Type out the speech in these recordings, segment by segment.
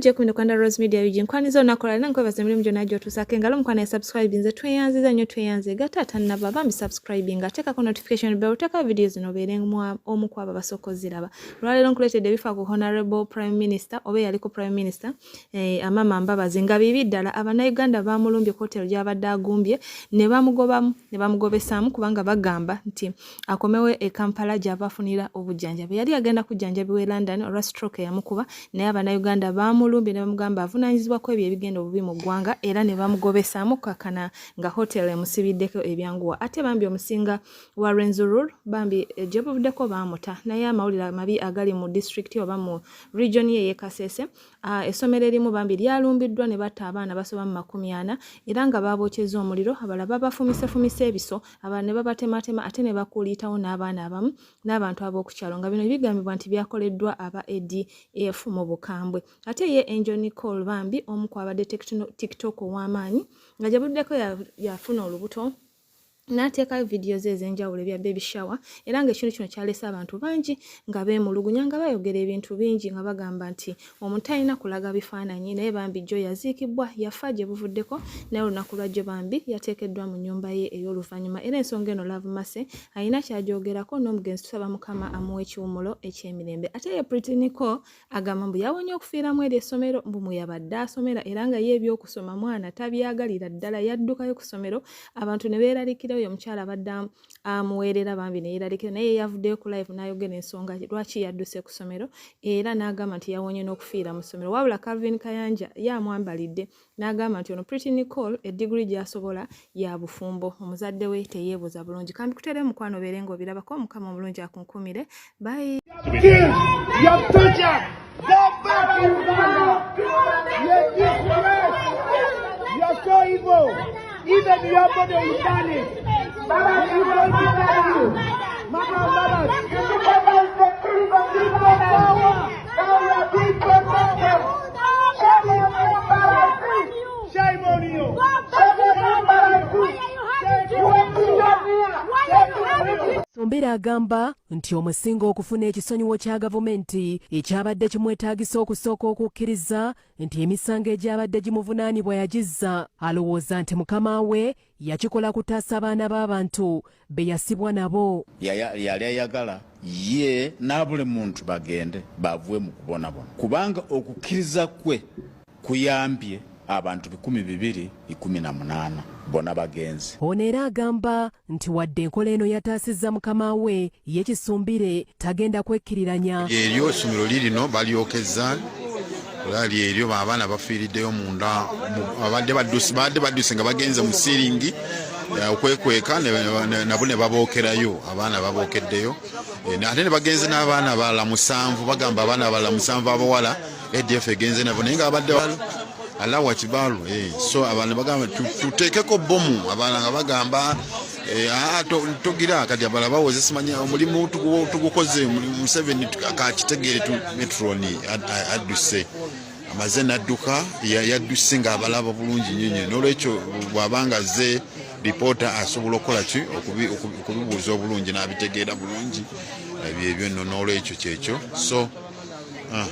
Jekumi Kwanda Rose Media UG. Nkwaniza olunaku lwaleero nkwebaza emirimu gyonna gy'otuusaako engalo mukwano ya subscribe nze tweyanziza nnyo tweyanze gatta atannaba bambi subscribe nga teekako notification bell teeka video zino obeere omu ku abo abasooka oziraba. Olwaleero nkuleetedde ebifa ku Honorable Prime Minister oba eyaliko Prime Minister eh, Amama Mbabazi nga bibi ddala Abannayuganda baamulumbye ku hotel gy'abadde agumbye ne bamugobamu ne bamugobesaamu kubanga bagamba nti akomewo e Kampala gy'ava afunira obujjanjabi. Yali agenda kujjanjabibwa e London olwa stroke eyamukuba naye Abannayuganda baamulumbye ne bamugamba avunaanyizibwa ku ebyo ebigenda obubi mu ggwanga era ne bamugobesaamu okukakkana nga hotel emusibiddeko ebyanguwa. Ate bambi omusinga wa Rwenzururu bambi eh, gye buvuddeko baamuta naye amawulire amabi agali mu disitulikiti oba mu region ye ey'e Kasese Essomero erimu bambi lyalumbiddwa ne batta abaana basoba mu 40 era nga baabookyezza omuliro, abalala babafumisefumise ebiso, abalala ne babatematema ate ne bakuuliitawo n'abaana abamu n'abantu ab'oku kyalo nga bino bigambibwa nti byakoleddwa aba ADF mu bukambwe. Ate ye Angel Nicole bambi omu ku abadde TikTok ow'amaanyi nga gye buddeko yafuna olubuto n'ateekayo vidiyo ze ez'enjawulo ebya baby shower era ng'ekintu kino kyalese abantu bangi nga beemulugunya nga bayogera ebintu bingi nga bagamba nti omuntu talina kulaga bifaananyi naye bambi jjo yaziikibwa yafa gye buvuddeko naye olunaku lwa jjo bambi yateekeddwa mu nnyumba ye ey'oluvannyuma era ensonga eno Love Mercy alina ky'agyogerako n'omugenzi tusaba Mukama amuwe ekiwumulo eky'emirembe ate ye Pretty Nicole Agamba mbu yawonye okufiiramu eryo essomero mbu mwe yabadde asomera era nga ye ebyokusoma mwana tabyagalira ddala yaddukayo ku ssomero abantu ne beeraliikira oyo omukyala abadde amuweerera bambi ne yeeraliikira naye yavuddeyo ku live n'ayogera ensonga lwaki yadduse ku ssomero era n'agamba nti yawonye n'okufiira mu ssomero wabula Calvin Kayanja ye amwambalidde n'agamba nti ono Pretty Nicole eddiguli gy'asobola ya bufumbo omuzadde we teyeebuuza bulungi kambikutere mukwano obeere ng'obirabako Mukama omulungi akunkumire bye. Even your body is burning. Mama, mama, Sumbira agamba nti omusinga okufuna ekisonyiwo kya gavumenti ekyabadde kimwetaagisa okusooka okukkiriza nti emisango egyabadde gimuvunaanibwa yagizza alowooza nti mukama we yakikola kutaasa baana b'abantu be yasibwa nabo. Yali ayagala ye n'abuli muntu bagende bavwe mu kubonabona kubanga okukkiriza kwe kuyambye abantu 218 bona bagenze. Ono era agamba nti wadde enkola eno yataasizza mukama we, ye Kisumbire tagenda kwekkiriranya. Eryo essomero lirino balyokezza era lyeryo abaana bafiiriddeyo munda abadde badduse baadde badduse nga bagenze mu siiringi eh, okwekweka nabo ne babookerayo abaana babookeddeyo eh, ate ne bagenze n'abaana abalala musanvu bagamba abaana abalala musanvu abawala adf egenze nabo naye nga babadde alawa kibalu eh, so abantu bagamba tuteekeko bomu abalala nga bagamba Eh, ah, togira kati abala bawoze simanya omulimu tugukoze Museveni kakitegeere metroni adduse amaze nadduka yadduse nga abalaba bulungi nnyo nnyo n'olwekyo bw'aba nga azze lipoota asobola okukola ki okubibuuza obulungi n'abitegeera bulungi byebyo nno n'olwekyo kyekyo so ah.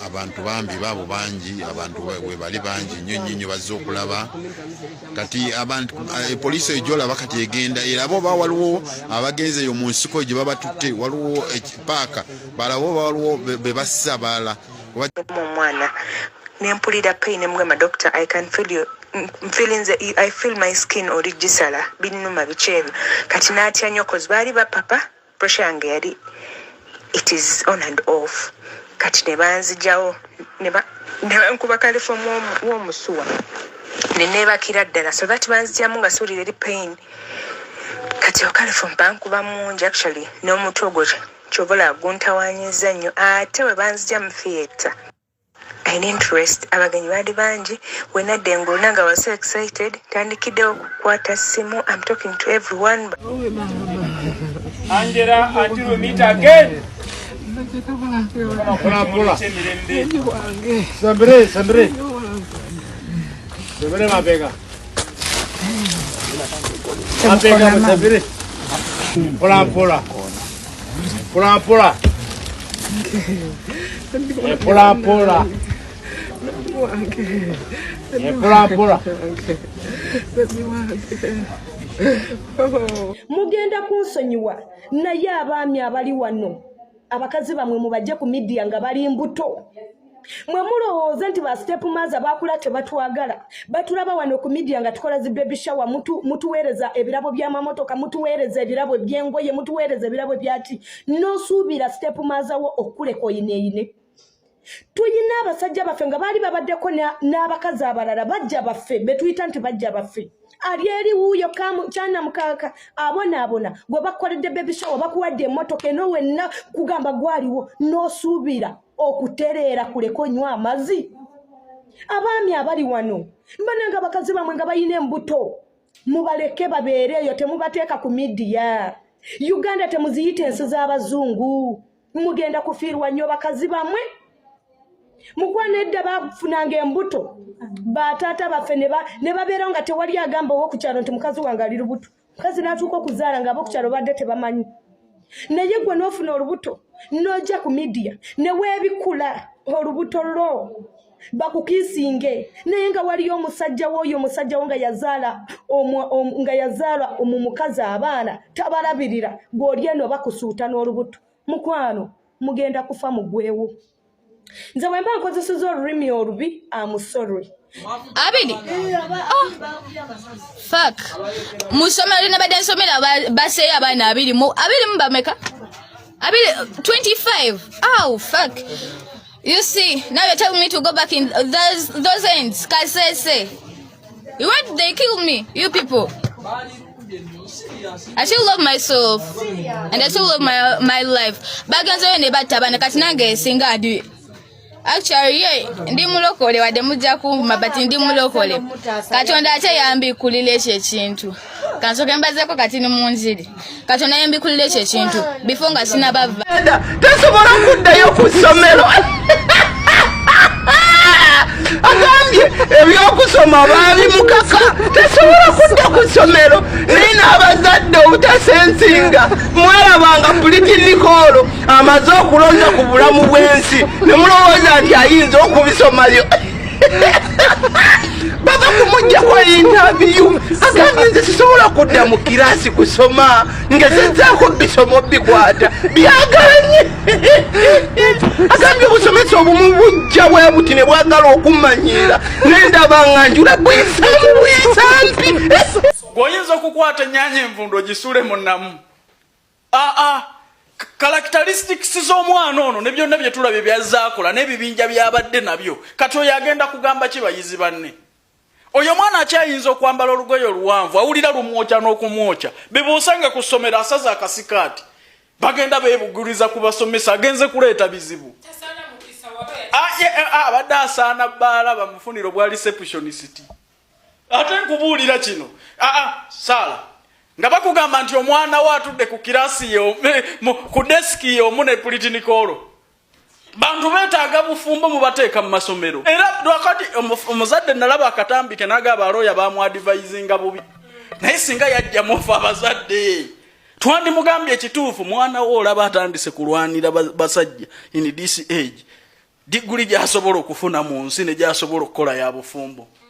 Abantu bambi baabo bangi abantu webali bangi nnyo nnyo nnyo bazze okulaba kati abantu eh, poliisi eyo gyolaba kati egenda eraba oba waliwo abagenze eyo mu nsiko gye babatutte waliwo paaka balaba oba waliwo be bassa balala omwana nempulira pain nemugamba doctor i can feel you nfilinze i feel my skin oli gisala binnuma biki ebyo kati n'atya nnyo cause baali bapapa Pressure yange yali it is on and off kati ne banzijawo ne bankuba kalifomu w'omusuwa ne neebakira ddala so that banzijamu nga siwulira eri pain kati okalifomu bankuba mungi actually n'omutwe ogwo kyova olaba guntawanyiza nnyo ate bwe banzija mu theatre I didn't rest abagenyi baali bangi wenadda engulu nange I was so excited tandikiddewo okukwata ssimu I'm talking to everyone Angela until we meet again. Sembere, sembere. Sembere mabega. Mabega sembere. Pola pola. Pola pola. Pola pola. Wange. Mpola mpola. Baby wange. Oh. Mugenda kunsonyiwa, naye abaami abali wano, abakazi bamwe mubajje ku media nga bali mbuto. Mwe mulowooza nti ba step mother bakula tebatwagala. Batulaba wano ku media nga tukola zi baby shower, mutuweereza ebirabo by'amamotoka, mutuweereza ebirabo by'engoye, mutuweereza ebirabo byaki. N'osuubira step mother wo okuleka oyineyine. Tuyina abasajja baffe nga baali babaddeko n'abakazi abalala, bajja baffe betuyita nti bajja baffe. Ali eri wuuyo kyana mukaaka abonaabona, gwe bakoledde baby shower, bakuwadde emmotoka eno wenna kugamba gwaliwo, n'osuubira okutereera kuleka onywa amazzi. Abaami abali wano, mbananga abakazi bamwe nga balina embuto, mubaleke babeere eyo, temubateeka ku media. Uganda temuziyita ensi z'abazungu, mugenda kufiirwa nnyo bakazi bamwe. Mukwano, edda bafunanga embuto bataata baffe ne babeerawo nga tewali agamba ow'okukyalo nti mukazi wange ali lubuto. Mukazi n'atuuka okuzaala nga ab'okukyalo badde tebamanyi. Naye gwe n'ofuna olubuto n'ojja ku media ne weebikula olubuto lwo bakukiisinge, naye nga waliyo omusajja w'oyo omusajja wo nga yazaala nga yazaala mu mukazi abaana tabalabirira, gw'oli eno bakusuuta n'olubuto. Mukwano, mugenda kufa mugwewo. Nze bwe mba nkozeseza olulimi olubi, amusorry. Abiri, oh, fuck. Mu ssomero linabadde nsomera baseeyo abaana 21 bameka, abiri 25. Oh, fuck. You see, now you're telling me to go back in those ends. Kasese, you want they kill me, you people. I still love myself and I still love my life. Bagenzeyo ne batta abaana. Kati nange singa ndi, actually, ye ndi mulokole, wadde mujja kunvuma, but ndi mulokole. Katonda ate yambikulira ekyo ekintu. Kansooke mbazeeko kati ni mu njiri. Katonda yambikulira ekyo ekintu before nga sinabava. Tasobola kuddayo ku ssomero. Agambye ebyokusoma baabimukaka, tasobola kudda ku ssomero. Naye n'abazadde obutasensinga, mwalabanga Pretty Nicole amaze okulonda ku bulamu bw'ensi ne mulowooza nti ayinza okubisomayo. Bava kumuggyako interview, agambye nze sisobola kudda mu kirasi kusoma, ngezezzaako bisomo bikwata byaganye. Agambye obusomesa obumu bujja bwe buti ne bwagala okumanyiira, nendaba nga njula bwisamu bwisampi. Gweoyinza okukwata ennyaanya envundu ogisuule mu nnamu. Aa, characteristics z'omwana ono ne byonna bye tulabye byazaakola n'ebibinja byabadde nabyo, kati oyo agenda kugamba ki bayizi banne? Oyo omwana akyayinza okwambala olugoye oluwanvu? Awulira lumwokya n'okumwokya. Bebuusanga ku ssomero asaza akasikaati, bagenda beebuguliza ku basomesa, agenze kuleeta bizibu. Abadde asaana bbaala bamufunire obwa receptionist. Ate nkubuulira kino, aa, saala nga bakugamba nti omwana we atudde ku kirasi ku desiki y'omu ne Pretty Nicole. Bantu beetaaga bufumbo, mubateeka mu masomero. Era lwakati omuzadde nalaba akatambi ke nagaba alooya bamuadvisinga bubi, naye singa yajja mufe abazadde twandimugambye ekituufu. Mwana wo olaba atandise kulwanira basajja in this age, diguli gyasobola okufuna mu nsi ne gyasobola okukola ya bufumbo.